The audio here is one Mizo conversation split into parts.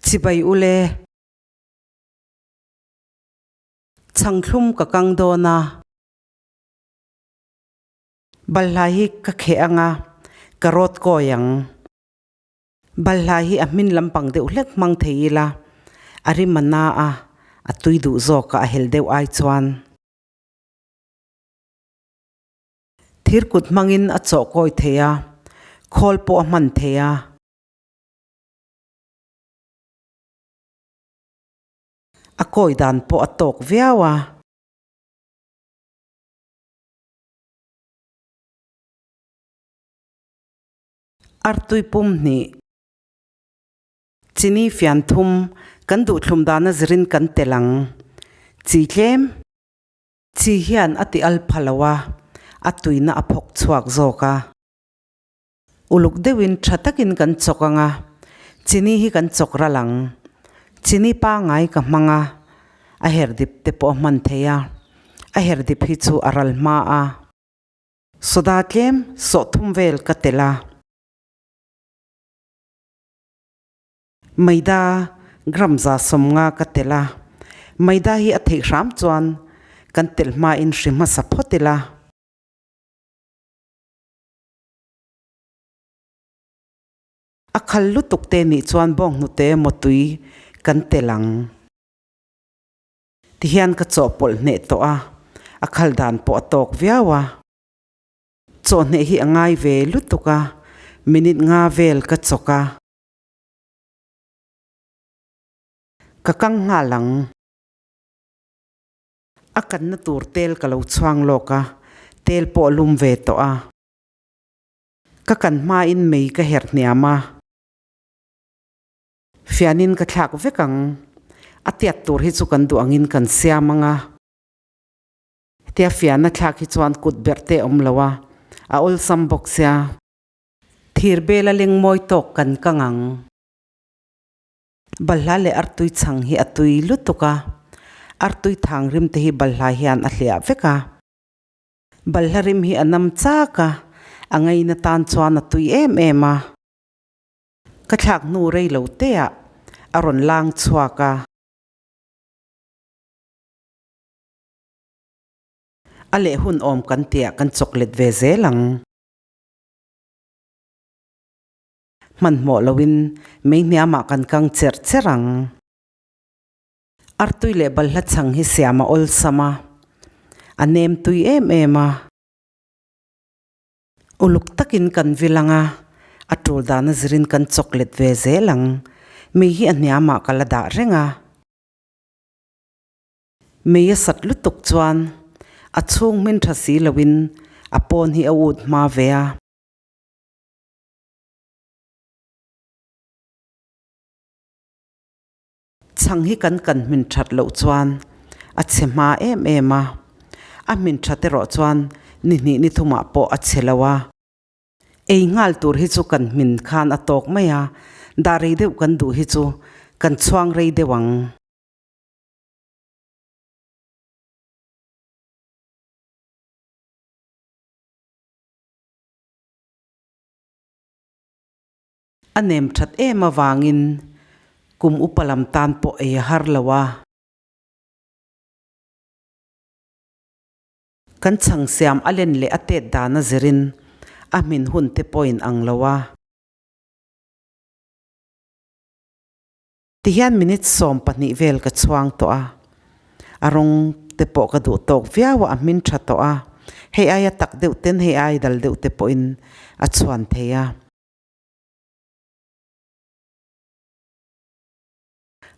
Chibai ule. Chhangthlum ka kang dawn a. Balhla hi ka kheh ang a, ka rawt kawi ang. Balhla hi a hmin lampang deuh hlek hmang thei ila, a rim a na a, a tui duh zawk a, a hel deuh ai chuan. Thir kut hmangin a chawh kawi thei a, khawl pawh a hman thei a. A kawi dan pawh a tawk viau a. Artui pum hnih. Chini fian thum kan duhthlum dana zirin kan tel ang. Chi tlem. Chi hian a ti al pha lo a, a tuina a phawk chhuak zawk a. Uluk deuhin tha takin kan chawk ang a, chini hi kan chawk ral ang. Chini pangngai ka hmang a, a her dip te pawh a hman thei a, a her dip hi chu a ral hma a. Soda tlem sawh thum vel ka tel a. Maida gram 150 ka tel a. Maida hi a theih hram chuan kan telh hmain hri hmasa phawt ila. A khal lutuk te nih chuan bawnghnute mawtui kan tel ang. Tihian ka chawhpawlh hneh tawh a, a khal dan pawh a tawk viau a. Chawhhneh hi a ngai ve lutuk a, minute nga vel ka chawk a. Ka kang nghal ang. A kanna tur tel ka lo chhuang lawk a, tel pawh a lum ve tawh a. Ka kan hmain mei ka herh hniam a. Fianin ka thlak vek ang. A tiat tur hi chu kan duh angin kan siam ang a. Hetia fiana thlak hi chuan kut berh te a awm lo a, a awlsam bawk sia. Thir bela leng mawi tawk kan kang ang. Balhla leh artui chhang hi a tui lutuk a, artui thang rim te hi balhla hian a hliah vek a. Balhla rim hi a nam chak a, a ngaina tan chuan a tui em em a. Ka thlak hnu rei lo te ah a rawn lang chhuak a. A leh hun awm kan tih ah kan chawklet ve zel ang. Hmanhmawh lo in mei hniam ah kan kang cherh cherh ang. Artui leh balhla chhang hi siam a awlsam a, a nem tui em em a. Uluk takin kan vil ang a, a tul dana zirin kan chawk let ve zel ang. Mei hi a hniamah ka la dah reng a. Mei a sat lutuk chuan a chhung hmin tha si loin a pawn hi a ut hma ve a. Chhang hi kan kan hmin that loh chuan a chhe hma em em a, a hmin that erawh chuan ni hnih ni thumah pawh a chhe lo a. Ei nghal tur hi chu kan hmin khan a tawk mai a, dah rei deuh kan duh hi chu kan chhuang rei deuh ang. A nem that em avangin kum upa lam tan pawh ei a har lo a. Kan chhang siam a len leh a tet dan a zirin a hmin hun te pawhin ang lo a. Tihian minute 20 vel ka chhuang tawh a, a rawng te pawh ka duh tawk viau a, a hmin tha tawh a, hei aia tak deuh ten hei ai dal deuh te pawhin a chhuan thei a.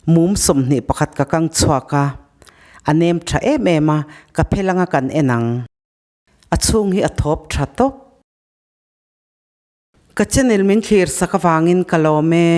Mum 21 ka kang chhuak a, a nem tha em em a, ka phel anga kan en ang. A chhung hi a thawp tha tawp. Ka channel min thlir sak avangin ka lawm e.